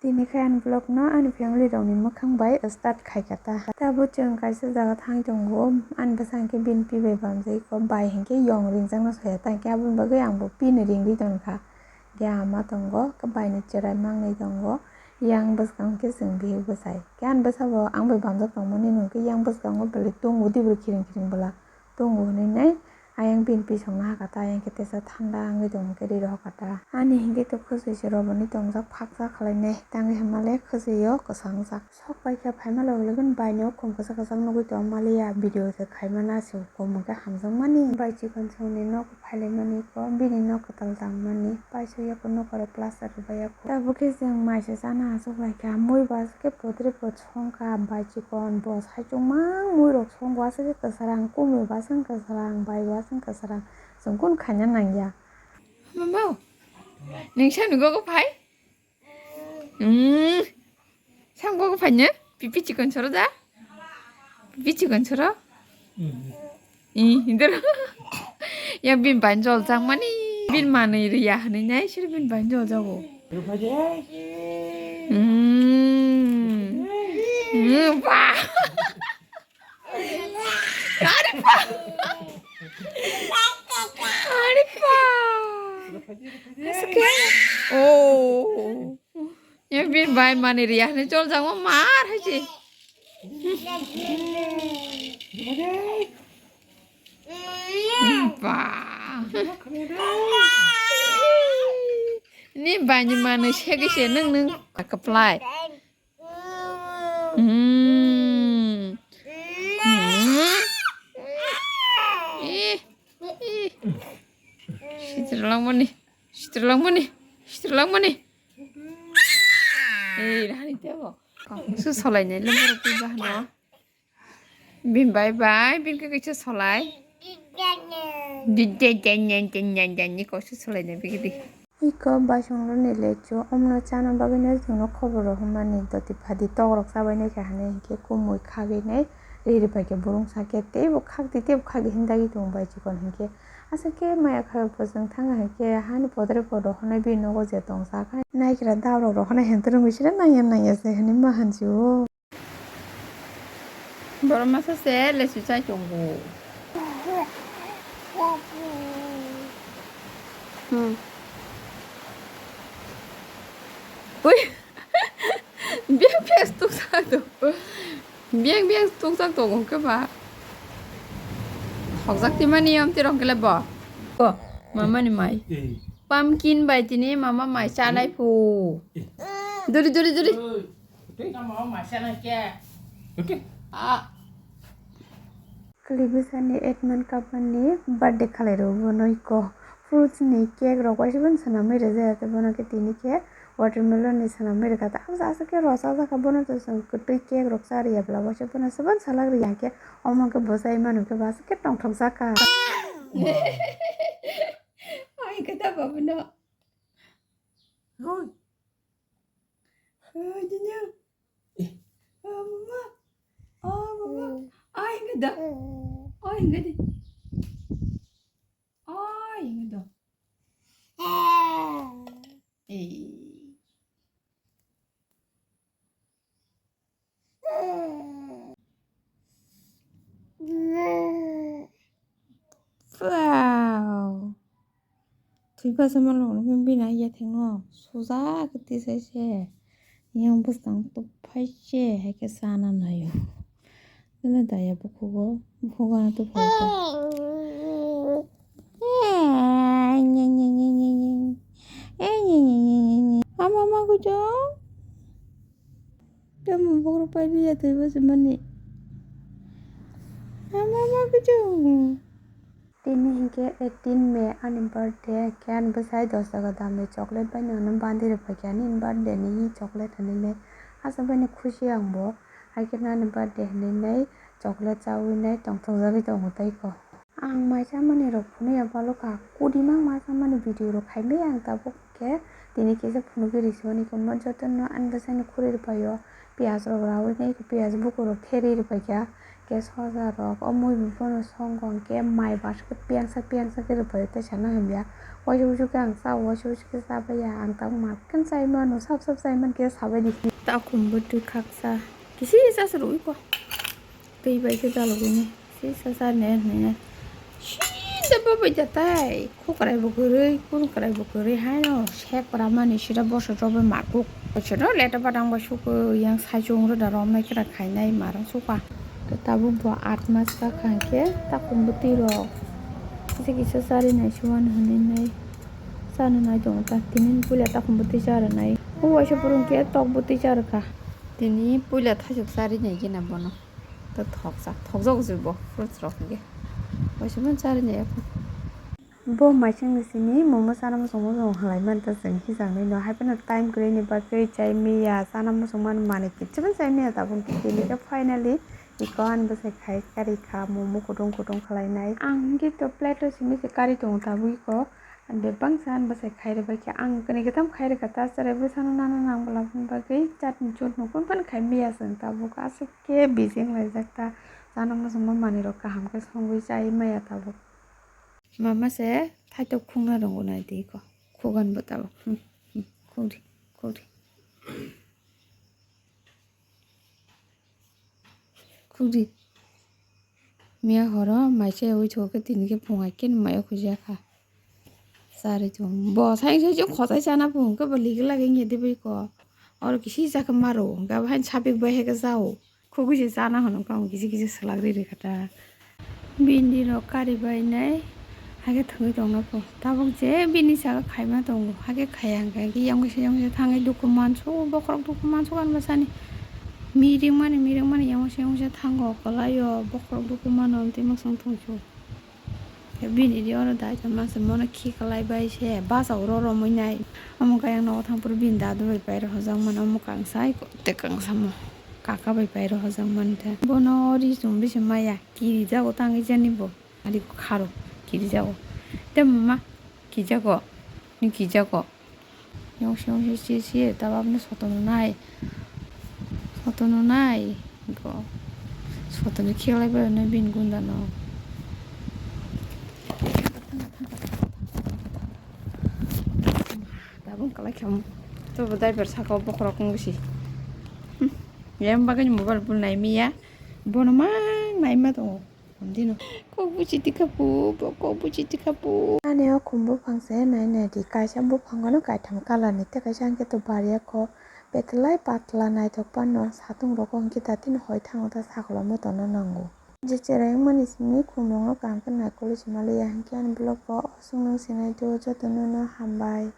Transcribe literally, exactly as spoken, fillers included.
Tini khe ani vlog no ani family rok ni mwkhang bai start khai kha ta. Tabuk chwng kaisa jaga thang tongo, ani bwsa hinkhe bini pi bai bamjai kho, bai hinkhe yong ringjak no saya ta, hinkhe aboni bagwi ang bo pi ni ringwi tong kha. Hinkhe ama tongo, bai ni chwrai mangnai tongo, yang bwskang hinkhe chwng bihik bwsai. Hinkhe ani bwsa bo ang bai bamjak tongmani nung khe yang bwskango belai tongo, dibri khiring khiring bwla tongo hinui nai. Ayang bini pisongno hakha ta, ayang khe teisa thanda wngwi tongkhe ri rw hakha ta. Ani hinkhe to khwswi se roboni tongjak, phaksa khlainai, tangwi hamale khwswi o kwsang jak. Sok pai khe phaima logi logi baino khum kwchak kwchak nugwi tong maliya, video se khaimana se komung khe hamjakmani. Bai chikon songni nok phailaimani kho, bini nok kwtal tangmani, paisa yaphano nokaro plaster rwbaiya kho. Tabuk khe chwng maisa chana achuk lai kha, mui bo aswk khe podre pod songkha, bai chikon bo saichung mang mui rok songkha, aswk khe kwchwrang, kumui bo aswk kwchwrang, bai bo aswk kwchwrang, chwng kunu khaina nangya. Mama, nwng sani gogo phai? Hmm. Sang gogo phaina? Pipi chikon soro da? Pipi chikon soro? Ih, hindor. Ya bin ban jol jang mani. Bin manui riya hinui nai sir bin ban jol jago. Hmm. Hmm, ba. Are pa. Are pa. Asik ya. Oh. Ya bin bai mani riya hinui jol jang mar hai se. Ba. Ni bai ni manui segi se nung nung kaplai. Hmm. Hmm. Ih. Ih. Sitrwlangmani. Sitrwlangmani. Sitrwlangmani. Ei, rani tebo. Su solainai le borok twi bahano. Bin bai bai, bin khe kaisa solai. Ni kaisa solainai bigidi. Iko baisongrokni lechu omno chana bagwino chwngno khobor rohormani doti phadi tokrok chabainai kha hinui hinkhe kumui khagwinai riri paikhe burung sakhe teibo khakdi teibo khakdi hinwi dagi tongo bai chikon hinkhe. Aswk khe maya khairok bwswng thangkha hinkhe hani podre pod rohornai bini nogo je tongsa khe naikhwra dabrok rohornai hinwi rwngwi sida nangya nangya se hinwi ma hanjio. Borok masa se lesu chai tongo. Hmm. Ui. Biang biang tuksak tongo. Biang biang tuksak tongo hwnkhe ba. Hokjak timani yom tirok kele bo. Bo, mama ni mai. Eh. Pumpkin bai tini mama mai chanai phu. Eh. Duri, duri, duri. Oi. Oke. Tamo mai chanai khe. Oke. Ah. Kwlwi bwsani Edmund Kapani birthday khalai rw bono iko fruits ni cake rok waisa bono swnamwi rwjak, tei bono khe tini khe watermelon ni swnamwi rwkha, ta aswk aswk khe rwchajak kha, bono to chwng kwtwi cake rok cha rwya bwla waisa bono se bono salak rwya khe omo khe bwsai manu khe bo aswk khe tongthokjak kha. Ai khe ta babuno. Oi. Ai, Junior. Eh. Oh, mama. Oh, mama. Ai, hinga da. Ai, hinga di. Ai, hinga da. Eh. Wow. Thwi basa malok nukhe bini yathengno suja khe tisai se. Yang bwskang tubphai se hai khe chana naio. Nini daya bukhugo, bukhugo ano tubphai ta. Ama ma kuchung. Tamo bokhorok pai biya twi bwswk mani. Ama ma kuchung. Tini hinkhe eighteen May ani birthday, hinkhe ani bwsai dos taka damni chocolate baino hwnwi bandi rwphaikha ani birthday ni chocolate hwnwi nai. Aswk baino khusi ang bo, haikhe ani birthday hwnwi nai chocolate chawi nai tongthokjagwi tongo tei kho. Ang mai chamani rok phunukya balokha, kudima ma chamani video rok khaimai ang tabuk khe Tini kisa phunugwi risi hwnwi khe mo jotono ani bwsani khuri rwphaio, piyaj rok raui nai khe piyaj bukur rok khe ri rwphaikha, khe soja rok o mui bo phano songkha hwnkhe mai bwswk khe piyangsa piyangsa khe rwphaio tei sana hamya. Waisa waisa khe ang chao, waisa waisa khe chabaiya, ang tabuk ma khe chai mano, sab sab chai man khe sabai di. Takhum bwtwi khaksa kisi sa se rwui kho. Twi bai khe dalogwini sisa sa ne hwnwi ne. Sisa bo bai da tai. Khukrai bo kwrwi, khukrai bo kwrwi haino sek pramani sida boso jobe makuk. Boso no leta badang bai sukwi yang saichung rwda romnai khe khainai marang sukha. Tabuk bo aat mas ka kha hwnkhe takhum bwtwi rok kisa kisa charinai suan hwnwi nai. Chana nai tongo ta. Tini puila takhum bwtwi cha rwnai. O waisa bwrwi hwnkhe tok bwtwi cha rwkha. Tini puila thaichuk charinai gina bono. Ta thokjak, thokjak jui bo fruits rok hwnkhe. Waisa mani charinai. Bo maisingni simi momo chana muchung muchung halai mani ta chwng hijaknai no. Haiphano time kwrwini bagwi chai miya, chana muchung mani manwi kichibani chai miya tabuk tini khe finally iko ani bwsai khai kari kha momo kutung kutung khlainai. Ang hwnkhe to plate o simi se kari tongo tabuk iko. Bebak sa ani bwsai khai rwbai khe ang kwnwi kwtham khai rwkha ta cherai bwsano nana nang bwla bagwi chatni chutni kun phano khai miya chwng tabuk aswk khe bijing laijak ta chana muchungma manwi rok kaham khe songwi chai maya tabuk. Mama se thaitok khungna rwngo nai di ko khugan bo tabuk. Hmm, hmm, khudi, khudi. Khudi. Miya horo maisa yaui thok khe tini khe phung hai khe mai o khuja kha. Chari thung. Bo sai sai jong khotai chana phung khe bo ligi lagi nge de bai ko. Oro kisi ja khe maro. Hwnkhe abo haino sapik bai hai khe jao. Khugui se chana hwnwi khe ang kisi kisi swlak ri ri kha ta. Bindi rok kari bai nai. Hakhe thwngwi tongna pho. Tabuk je bini saka khaima tongo. Hakhe khaya hwnkhe yang bisa yang bisa thangwi dukhu mansu. Bokhorok dukhu mansu kan bwsani. Miring mani miring mani yang bisa yang bisa thango. Kwlai o bokhorok dukhu mano tei mwsang thungsu. Bini di oro dai tongma se mono khiklai bai se basa uro romwi nai. Omo khe ayang nogo thang phuru bini dadu bai pai rw hojak mano omo kangsa tei kangsa mo kaka bai pai rw hojak mani ta. Bono ri chum bisi maya kiri jago tangwi jani bo. Ari kharo kiri jago. Te mama kijago ni kijago. Yongse yongse se se tabuk aboni soto nunai. Soto nunai. Bo soto ni khelai bai nai bini gunda no. Tabuk kalai kham. To bo driver saka o bokhorok wng si. Hmm. Yang bagwi mobile bo nai miya. Bono mang nai ma tongo. Hamdino. Kok buchi tikha pu, bo kok buchi tikha pu. Ani o khum buphang se nai nai di, kaisa buphang ano kaitham colour ni, tei kaisa hwnkhe to bariya kho betwlai patla naithok pano satung rogo hwnkhe datino hoi thango ta sakhulo moto no nango. Je cherai wngmani simi khum rok no kaham khe naikolwi se maliya, hwnkhe ani vlog bo aswk no se nai di o, joto no no hambai.